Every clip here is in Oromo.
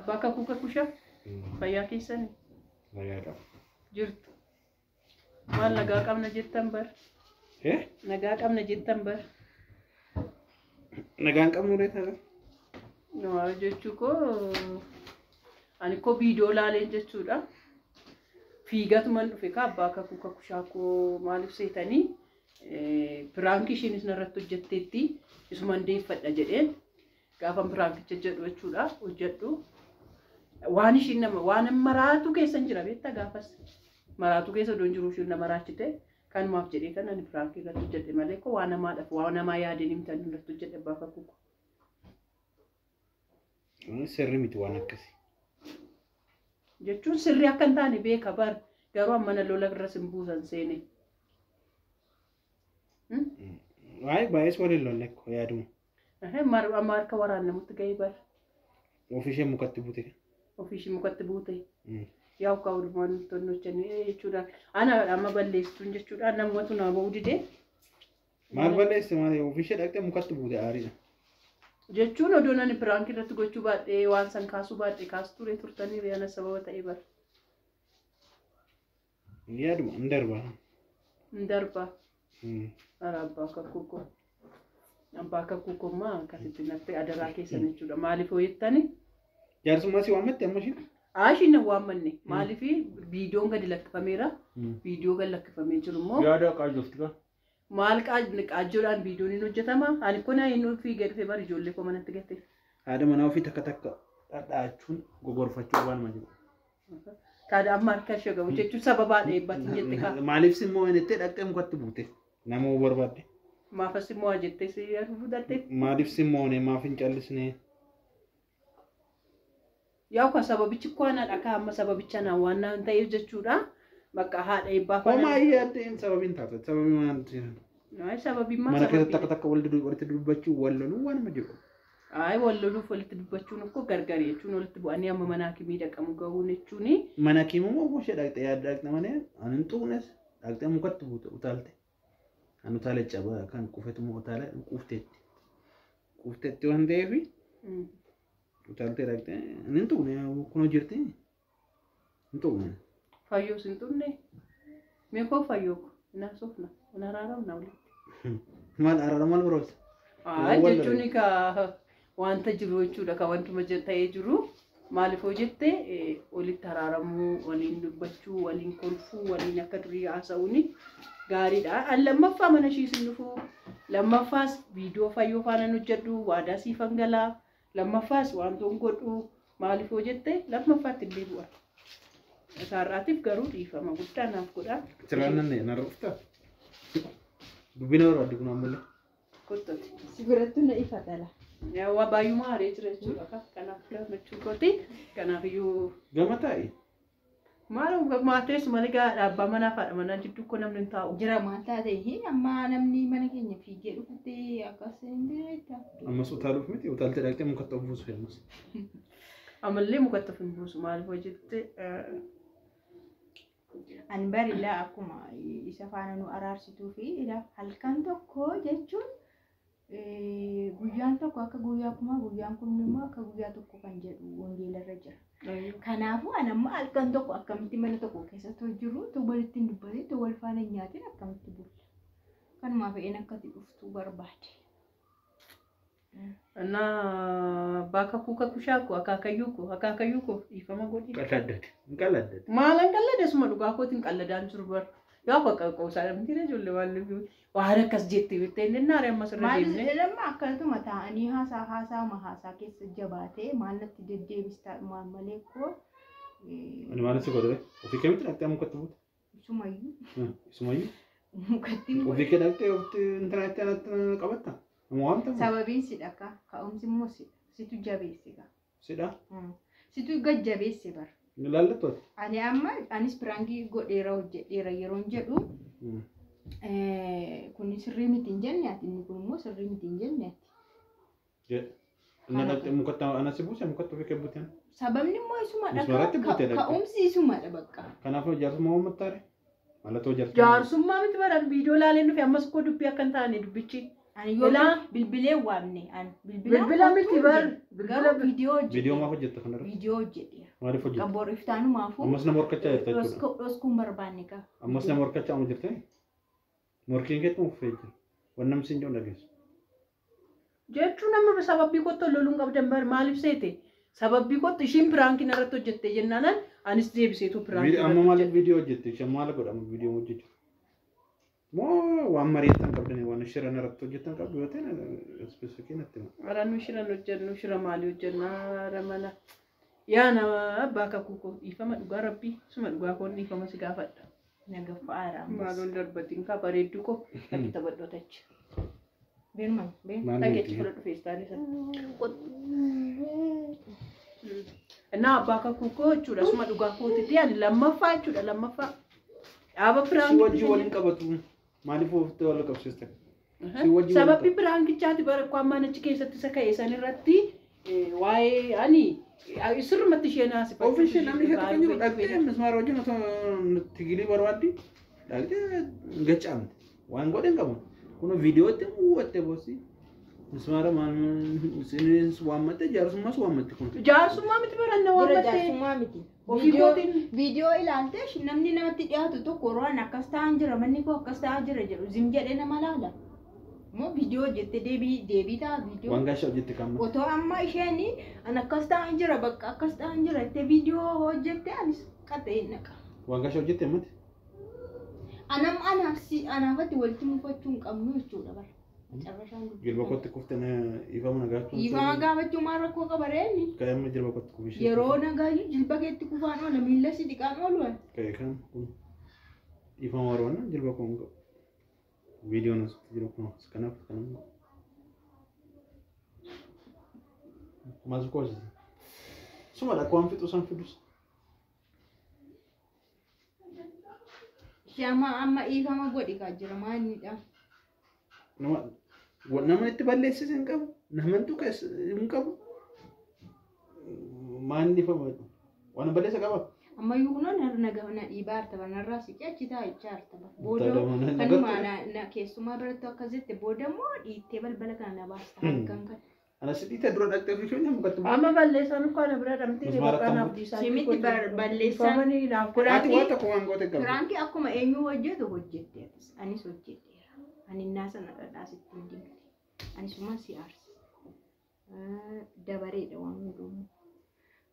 Abbaa kakuu kakusha fayyaa keessanii Fayyaa qaba. jirtu. Maal nagaa qabna jettan bar? Nagaa qabna jettan bar. Nagaan qabnu ree ta'a. Naa jechuu koo ani koo viidiyoo laaleen jechuudha. Fiigatuman dhufe ka abbaa kakuu kakushaa koo maaliif seetanii piraankii ishiinis narratti hojjetteetti isuman deeffadha jedheen gaafan piraankicha jedhu jechuudha hojjedhu. Waan ishiin nama waan maraatu keessa hin jira beektaa gaafas maraatu keessa odoon jiru ishiin nama raachite kanumaaf jedhee kan ani piraankii irratti hojjedhe malee koo waan namaadhaaf waan namaa yaadeen himtan irratti hojjedhe abbaa kakuu koo. Sirri miti waan akkasii. Jechuun sirrii akka hin taane beeka bar garuu amma na lola irra sin buusan seene. Waa'ee baay'ees waliin lolle akkoo yaaduma. Amma harka waraannamutti gahee bar. Ofiishee mukatti buute. Ofiishee mukatti buute. Yaa akka oolmaan tonnochanne jechuudha. Ana amma balleessituun jechuudha namatu naa ba'uu didee. Maal balleessite maal ofiishee dhaqxee mukatti buute aariidha. Jechuun odoon ani piraankii irratti gochuu baadhee waan san kaasuu baadhee kaasu ture turtanii ana sababa ta'ee bar. Yaaduma hin darba. Hin darba. Ara abbaa kakuu koo. Abbaa kakuu koo maa akkasitti natti adaraa keessan jechuudha. Maaliif hojjettani? Jaarsummaa si waammatte amma ishiin? Ashiin na waammanne. Maaliif viidiyoon gadi lakkifameera. Viidiyoo gadi lakkifamee jiru immoo. Yaada qaajofti kaa. Maal qaajjoodhaan viidiyoon hin hojjetama. Ani kun inni fiigee dhufe bar ijoollee koo manatti gate. Haadha manaa ofii takka takka dhadhaachuun gogorfachuu waanuma jiru. Taada amma harka ishee gahu jechuun sababaa dheebbatiin jette kaa. Maaliif simmoo jettee dhaqxee mukatti buute? Nama barbaadde. Maafas immoo jettee si fudhatte. Maaliif simmoone maaf hin callisne? Yaa kan sababichi koo ana dhakaa amma sababicha naan waan naan ta'eef jechuudha. Bakka haadha eebbaa Homaa yaaddeen sababiin taate sababii maal Ay sababii maal mana keessatti takka takka walitti dubbachuu wal loluu waanuma jiru. Ay wal loluuf walitti dubbachuun akkoo gargari jechuun walitti bu'anii amma mana hakimii dhaqamu gahuun jechuuni. Mana hakimii immoo ishee dhaqxee yaadda dhaqxe malee ani hin xuqnes dhaqxee mukatti buute utaalte. Ani utaale caba kan qufetu immoo utaale quufteetti. Quufteetti waan ta'eef utaaltee dhaqxee ani hin xuqne kunoo jirti hin xuqne. Fayyoo sin xuqne mee koo fayyoo ko hin haasofna hin araaramna walitti. Maal araara maal barbaachisa? Ay jechuun ka wanta jiru jechuudha ka wantuma ta'ee jiru maaliif hoo jette walitti araaramuu waliin dubbachuu waliin kolfuu waliin akka durii haasa'uun gaariidha. An lammaffaa mana ishii sin dhufu lammaffaas viidiyoo fayyoo faana hojjedhu waadaa siifan galaa lammaffaas wantoon godhu maaliif hoo jette lammaffaatti illee bu'a. Isaarraatiif garuu dhiifama guddaa naaf godha. Siraan nan narra dhuftaa? Dubbina barbaadde kun ammallee. Kottooti. Si biratti na ifa dhala. Waa baay'uma haree jira jechuudha. Kanaaf gammachuu kooti. Kanaaf iyyuu. Gama taa'i. Maal maateessu malee gaa abbaa manaa fi haadha manaa jidduu koo namni hin taa'u. Jira maal taate amma namni mana keenya fiigee dhufutti akkas hin beekta. Ammas utaaluuf miti utaaltee dhaqxee mukatti of buusu ammas. Ammallee mukatti of hin buusu maaliif hojjette. Ani barilaa akkuma isa faana nu araarsituu fi halkan tokko jechuun guyyaan tokko akka guyyaa kumaa guyyaan kun immoo akka guyyaa tokko kan jedhu wangeelarra jira. Kanaafuu ani amma halkan tokko akkamitti mana tokko keessatti hojjiru tu walitti hin dubbatin tu wal faana hin nyaatin akkamitti bulla. Kanumaa fe'een akkati dhuftuu barbaade. Innaa bakka kuuka kushaa koo akaakayyuu koo dhiifama godhi. Qalladdate. Hin qalladdate. Maalan qallade suma dhugaa kootiin qalladaan jiru bar. Yaa bakka qoosaa miti ijoollee waan waan akkas jettee beektee inni naaree ammas irra Maal deemne. jedhama akkanatuma taa'anii haasaa haasaa haasaa keessa jabaatee maal natti deddeebistaa maal malee koo Ani maal si godhe? Ofii kamitti dhaqxee mukatti buute? isumayyuu Isumayyuu? mukatti Ofii kee dhaqxee ofitti intarneetti anatti qabatta? Nama waamta moo? Sababiin sidha ka ka'umsi immoo sidha situ jabeesse ka. Sidha? Situ gad jabeesse bara. Ni laallattu ati? Ani amma anis piraankii godheera hojjedheera yeroon jedhu kun sirrii miti hin jenne ati inni kun immoo sirrii miti hin jenne ati. Jedhe. Inni dhaqxee mukatti ana si buuse mukatti ofii kee buute. Sababni immoo isumadha Isumarratti buute dhaqxe. ka'umsi isumadha bakka. Kanaafuu jaarsummaa uummattaare? Mallattoo jaarsummaa. Jaarsummaa miti baran viidiyoo laaleen dhufe ammas koo dubbii akka hin taane dubbichi. Ani yoo bilbilee waamne ani Bilbila miti bar garuu viidiyoo hojjedhe. Viidiyoo maaf hojjetta kanarra? Viidiyoo hojjedheera. Maaliif hojjetta? Qabboor iftaanumaafuu Ammas nama horkachaa jirta jechuudha. dhoskuun barbaanne qaba. Ammas nama horkachaa amma jirta? Morkiin keetti muffee jira. Waan namni siin jedhu dhageessu. Jechuun amma sababii kottu loluun qabdan bar maaliif seete? Sababii kottu ishiin piraankiin irratti hojjette jennaanan anis deebiseetu piraankiin Amma maaliif viidiyoo hojjette? Isheen maal godhama viidiyoo hojjechuuf? Moo waan mari'attan qabdanii waan shiran irratti hojjettan qabdu yoo ta'e ispeesifikii natti hima. Ara nu shiran hojjennu shira maalii hojjenna ara mana. Yaa nama abbaa kakuu koo dhiifama dhugaa rabbii suma dhugaa koon dhiifama si gaafadha. Nagaffa'aara ammas. Maaloon darbatiin kaa bareedduu koo dhaqi taphadhootachi. Beelman beel. Maal Dhageechi miti? fudhadhu feestaalii sana. Innaa abbaa kakuu koo jechuudha suma dhugaa kootitti ani lammaffaa jechuudha lammaffaa. Dhaaba Si piraankitti. wajjin waliin qabatu. Maaliif ofitti wal qabsiista? Si wajjin Sababbi piraankichaati bara koo ammaan achi keessatti isa ka'e san irratti waa'ee ani sirrumatti isheen haasifachuu Ofi ishee namni ishee tokko jiru dhaqxee mismaara wajjin osoo tigilii barbaaddi dhaqxee gacaamte waan godhe hin qabu. Kun viidiyootti huwatte boossi. Mismaara maal isinis waammatte jaarsummaas waammatte kun. Jaarsummaa miti baranna Jira waammatte. jaarsummaa miti. Ofii kootiin Viidiyoo ilaaltee namni namatti dhiyaatu tokko yeroo ani akkas ta'an jira manni koo akkas ta'aa jira jedhu zim jedhee nama laala. Moo viidiyoo hojjette deebii ta'a viidiyoo. Waan gaashaa hojjette kan Otoo amma isheen ani akkas ta'an jira bakka akkas ta'an jira jettee viidiyoo hojjette anis qaxee naqa. Waan gaashaa hojjette ammatti. Anam anaaf si anaafatti walitti mufachuu hin qabnu jechuudha bara. Macarrashaan dubbii. Jilba kootti kufte ifama nagaachuu. Dhiifama gaafachuu maal rakkoo qaba reenni? Ka'ee amma jilba kootti kufishee. Yeroo nagaayyuu jilba keetti kufaan oola miilla si dhiqaan oolu. Ka'ee kan kun ifama warroonna jilba koo hin qabu. Viidiyoon asitti jiru kun kanaaf kan hin qabu. Maal koosisa? Suma dhaqqa waan fixu san fidus. Ishee amma amma dhiifama godhi kaa jira maalidha? Nama itti balleessis hin qabu. Nama tuqes hin qabu. Maal dhiifama? Waan balleessa qaba. Ammayyuu kunoo na dhiibaa artaba narraa siqee achi taa'ichaa artaba. Booda Kanuma kanuma na keessumaa biratti akkas jette booda immoo dhiittee balbala kana na baasta halkan kana. Ana si dhiite dura dhaqxee ofii ishee mukatti buute. Amma balleessaan uffaa na bira dhamtee Mismaara bakka naaf tambuuti. dhiisaa. Simitti balleessaan Dhiifamanii naaf godhaa. Ati waan tokko waan goote qabdu. Firaankii akkuma eenyu hojjetu hojjette atis. Anis hojjedheera. Ani innaa sana dhadhaa sitti hin dibne. Ani suma si aarsa. Dabareedha waan hundumaa.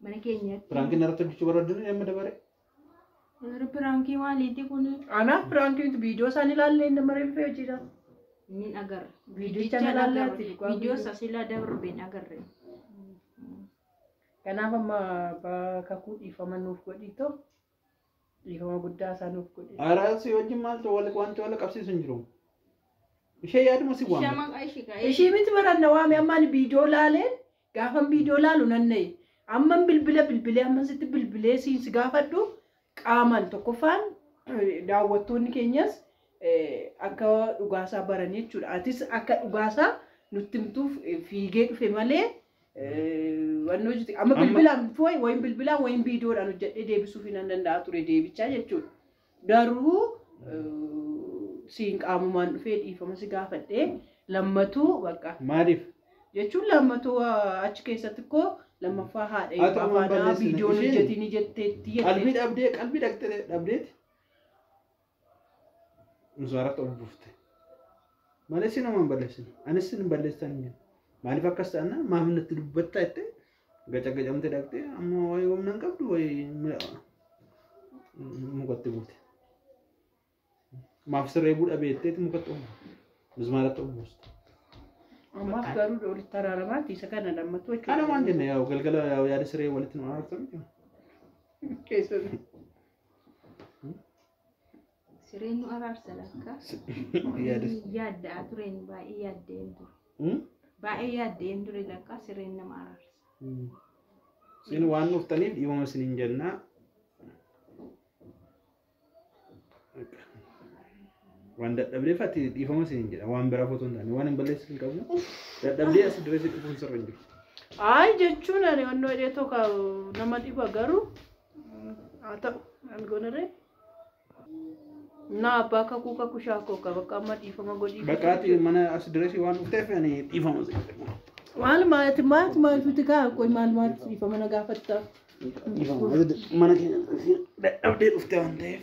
Mana keenyatti. Firaankiin irratti hojjechuu barbaaddu amma dabaree. Firaankii maaliiti kun? Anaaf piraankiin viidiyoo isaan ilaallee nama reeffee hojiidha. Inni agarra. Viidiyicha na laallaatti dhugaa Viidiyoo sasilaa darbeen agarre. Kanaaf amma kakuu dhiifama nuuf godhiitoo dhiifama guddaa isaa nuuf godhi. Aaraa si wajjin maaltu wal wanti wal qabsiisu hin jiru. Ishee yaaduma si waamma. Shama ishii ka'ee. Ishii miti baranna waame ammaan viidiyoo laaleen gaafan viidiyoo laalu nan na'e. Amman bilbila bilbilee amman sitti bilbilee siin si gaafadhu qaamaan tokkoffaan daawwattoonni keenyas akka dhugaasaa baran jechuudha. Atis akka dhugaasaa nutti himtuuf fiigee dhufe malee wanni hojjete amma bilbilaan fooyi wayin bilbilaan wayin viidiyoodhaan hojjedhee deebisuuf hin danda'a ture deebichaa jechuudha. Garuu siin qaamumaan dhufee dhiifama si gaafadhee lammatuu bakka Maaliif? jechuun lammatuu achi keessatti koo lammaffaa haadha Haa ta'u abbaa faanaa balleessine. viidiyoon Isheen hojjetiin jetteetti Qalbii jette. dhabdee qalbii dhaqxee dhabdeeti. Mismaaratti ol buufte. Malee si nama hin balleessine. Anis sin balleessan hin jiru. Maaliif akkas ta'anna maaf natti dubbattaa jettee gaca gacamtee dhaqxee amma wayi humna hin qabdu wayi mukatti buute. Maaf sirree buudha beekteeti mukatti ol mismaaratti ol buuste. Ammaaf garuu walitti araaramaatti isa kana lammatuu jechuudha. Kana waan jenne yaa'u galgala yaa'u yaada siree walitti nu araarsan. Keessatti. Sireen nu araarsa lakka. Yaada. Yaaddaa tureen baay'ee yaaddeen ture. Baay'ee yaaddeen ture lakka sireen nama araarsa. Isin waan dhuftaniif dhiifama isiniin jennaa. Waan dadhabdeef ati dhiifama isiniin jedha. Waan biraa otoo hin taane waan hin balleessin hin qabnu. Dadhabdee as dirree si dhufuun sirra hin jiru. Ayi jechuun ani onnoo hidhee tokko nama dhiba garuu haa ta'u ani gonaree. Naa abbaa kakuu kakushaa koo ka bakka amma dhiifama godhii. Bakkaati mana as direesii waan dhufteef ani dhiifama si. Maal maal maal maal futi kaa qoy maal maal dhiifama na gaafatta. Dhiifama mana keenya dadhabdee dhufte waan ta'eef.